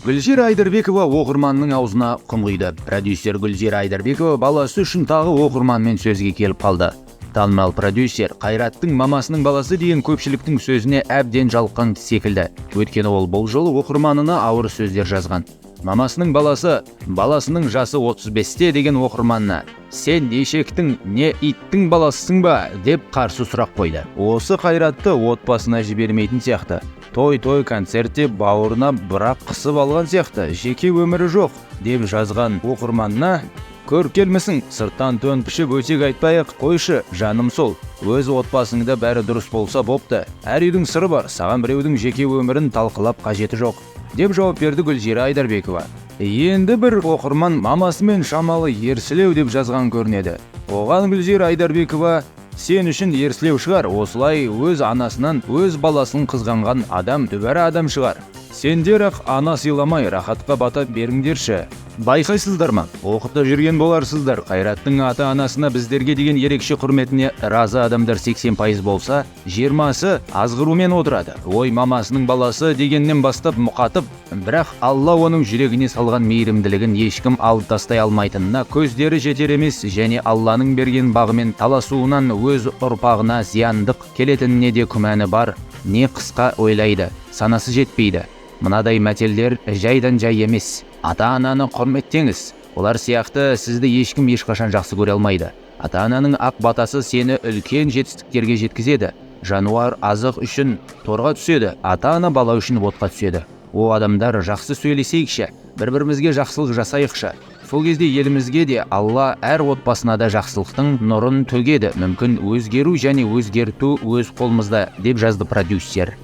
Гүлзира Айдарбекова оқырманның аузына құм құйды. Продюсер Гүлзира Айдарбекова баласы үшін тағы оқырманмен сөзге келіп қалды. Танымал продюсер Қайраттың мамасының баласы деген көпшіліктің сөзіне әбден жалыққан секілді. Өйткені ол бұл жолы оқырманына ауыр сөздер жазған. Мамасының баласы, баласының жасы 35-те деген оқырманына «Сен ешектің не иттің баласысың ба?» деп қарсы сұрақ қойды. Осы Қайратты отбасына жібермейтін сияқты. Той-той концертте бауырына бірақ қысып алған сияқты, жеке өмірі жоқ деп жазған оқырманына «Көркелмісің, сырттан тон пішіп өсек айтпай-ақ қойшы, жаным сол. Өз отбасыңда бәрі дұрыс болса бопты. Әр үйдің сыры бар, саған біреудің жеке өмірін талқылап қажеті жоқ», деп жауап берді Гүлзира Айдарбекова. Енді бір оқырман мамасымен шамалы ерсілеу деп жазған көрінеді. Оған Гүлзира Айдарбекова «Сен үшін ерсілеу шығар, осылай өз анасынан өз баласын қызғанған адам дүбәрі адам шығар. Сендер-ақ ана сыйламай рахатқа бата беріңдерші». Байқайсыздар ма? Оқып та жүрген боларсыздар. Қайраттың ата-анасына біздерге деген ерекше құрметіне разы адамдар 80% болса, 20-сы азғырумен отырады. Ой, мамасының баласы дегеннен бастап мұқатып, бірақ Алла оның жүрегіне салған мейірімділігін ешкім алып тастай алмайтынына көздері жетер емес және Алланың берген бағымен таласуынан өз ұрпағына зияндық келетініне де күмәні бар, не қысқа ойлайды, санасы жетпейді. Мынадай мәтелдер жайдан жай емес. Ата-ананы құрметтеңіз. Олар сияқты сізді ешкім ешқашан жақсы көре алмайды. Ата-ананың ақ батасы сені үлкен жетістіктерге жеткізеді. Жануар азық үшін торға түседі, ата-ана бала үшін отқа түседі. О адамдар, жақсы сөйлесейікші, бір-бірімізге жақсылық жасайықшы. Сол кезде елімізге де Алла әр отбасына да жақсылықтың нұрын төгеді. Мүмкін өзгеру және өзгерту өз қолымызда, деп жазды продюсер.